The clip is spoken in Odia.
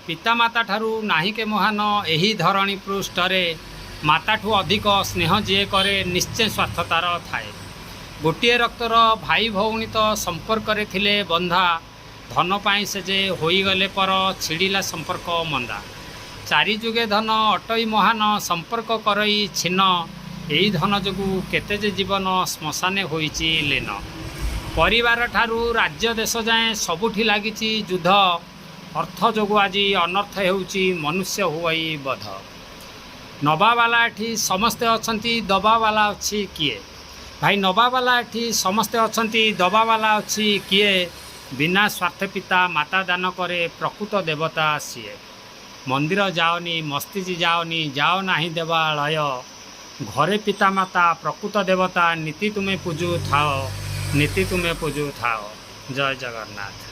ପିତାମାତା ଠାରୁ ନାହିଁ କେ ମହାନ ଏହି ଧରଣୀ ପୃଷ୍ଠରେ। ମାତାଠୁ ଅଧିକ ସ୍ନେହ ଯିଏ କରେ, ନିଶ୍ଚୟ ସ୍ୱାର୍ଥ ତାର ଥାଏ। ଗୋଟିଏ ରକ୍ତର ଭାଇ ଭଉଣୀ ତ ସମ୍ପର୍କରେ ଥିଲେ ବନ୍ଧା, ଧନ ପାଇଁ ସେ ଯେ ହୋଇଗଲେ ପର, ଛିଡ଼ିଲା ସମ୍ପର୍କ ମନ୍ଦା। ଚାରି ଯୁଗେ ଧନ ଅଟଇ ମହାନ, ସମ୍ପର୍କ କରଇ ଛିନ୍ନ। ଏଇ ଧନ ଯୋଗୁଁ କେତେ ଯେ ଜୀବନ ଶ୍ମଶାନେ ହୋଇଛି ଲୀନ। ପରିବାର ଠାରୁ ରାଜ୍ୟ ଦେଶ ଯାଏଁ ସବୁଠି ଲାଗିଛି ଯୁଦ୍ଧ। ଅର୍ଥ ଯୋଗୁଁ ଆଜି ଅନର୍ଥ ହେଉଛି, ମନୁଷ୍ୟ ହୁଅଇ ବଧ। ନବାବାଲା ଏଠି ସମସ୍ତେ ଅଛନ୍ତି, ଦବାବାଲା ଅଛି କିଏ? ଭାଇ, ନବାବାଲା ଏଠି ସମସ୍ତେ ଅଛନ୍ତି, ଦବାବାଲା ଅଛି କିଏ? ବିନା ସ୍ୱାର୍ଥ ପିତା ମାତା ଦାନ କରେ, ପ୍ରକୃତ ଦେବତା ସିଏ। ମନ୍ଦିର ଯାଅନି, ମସଜିଦ ଯାଅନି, ଯାଅ ନାହିଁ ଦେବାଳୟ। ଘରେ ପିତାମାତା ପ୍ରକୃତ ଦେବତା, ନୀତି ତୁମେ ପୂଜୁଥାଅ, ନୀତି ତୁମେ ପୂଜୁଥାଅ। ଜୟ ଜଗନ୍ନାଥ।